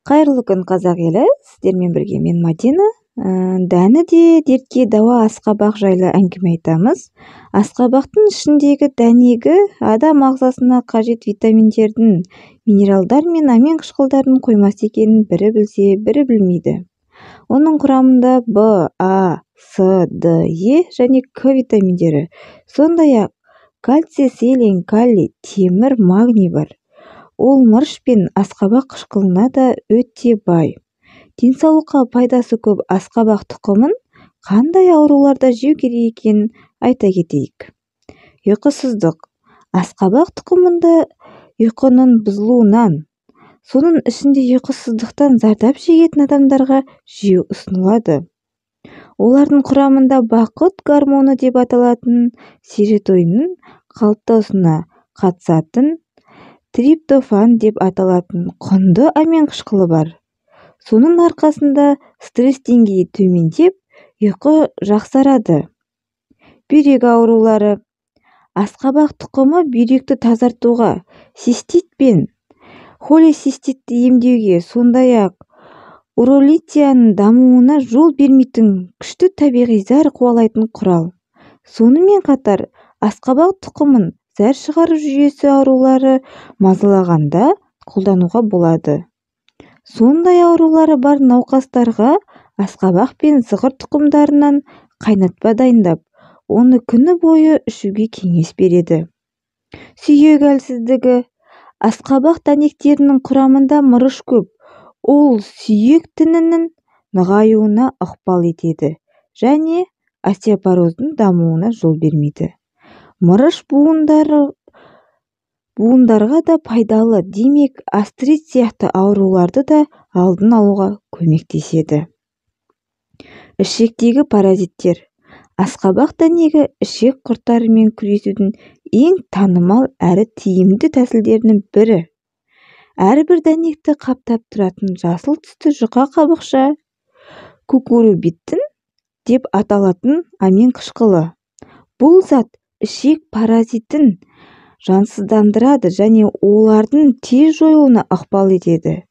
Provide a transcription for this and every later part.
Қайырлы күн, қазақ елі! Сіздермен бірге мен, Мадина. Дәні де дертке дауа асқабақ жайлы әңгіме айтамыз. Асқабақтың ішіндегі дәнегі адам ағзасына қажет витаминдердің, минералдар мен амин қышқылдардың қоймасы екенін бірі білсе, бірі білмейді. Оның құрамында В, А, С, Д, Е және К витаминдері, сондай-ақ кальций, селен, калий, темір, магний бар. Ол мырыш пен асқабақ қышқылына да өте бай. Денсаулыққа пайдасы көп асқабақ тұқымын қандай ауруларда жеу керек екенін айта кетейік. Ұйқысыздық. Асқабақ тұқымында ұйқының бұзылуынан, соның ішінде ұйқысыздықтан зардап шегетін адамдарға жеу ұсынылады. Олардың құрамында бақыт гормоны деп аталатын серотониннің қалыптасуына қатысатын триптофан деп аталатын құнды амин қышқылы бар. Соның арқасында стресс деңгейі төмендеп, ұйқы жақсарады. Бүйрек аурулары. Асқабақ тұқымы бүйректі тазартуға, цистит пен холециститті емдеуге, сондай-ақ уролитияның дамуына жол бермейтін күшті табиғи зәр қуалайтын құрал. Сонымен қатар асқабақ тұқымын зәр шығару жүйесі аурулары мазалағанда қолдануға болады. Сондай аурулары бар науқастарға асқабақ пен зығыр тұқымдарынан қайнатпа дайындап, оны күні бойы ішуге кеңес береді. Сүйек әлсіздігі. Асқабақ дәнектерінің құрамында мырыш көп. Ол сүйек тінінің нығаюына ықпал етеді және остеопороздың дамуына жол бермейді. Мырыш буындарға да пайдалы, демек артрит сияқты ауруларды да алдын алуға көмектеседі. Ішектегі паразиттер. Асқабақ дәнегі ішек құрттарымен күресудің ең танымал әрі тиімді тәсілдерінің бірі. Әрбір дәнекті қаптап тұратын жасыл түсті жұқа қабықша кукурбитин деп аталатын амин қышқылы. Бұл зат ішек паразитін жансыздандырады және олардың тез жойылуына ықпал етеді.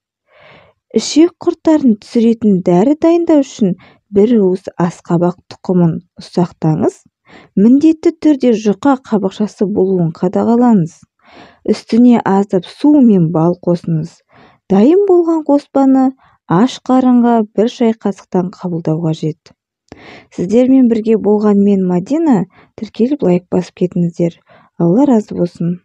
Ішек құрттарын түсіретін дәрі дайындау үшін бір уыс асқабақ тұқымын ұсақтаңыз, міндетті түрде жұқа қабықшасы болуын қадағалаңыз. Үстіне аздап су мен бал қосыңыз. Дайын болған қоспаны аш қарынға бір шай қасықтан қабылдау қажет. Сіздермен бірге болған мен, Мадина. Тіркеліп, лайк басып кетіңіздер. Алла разы болсын.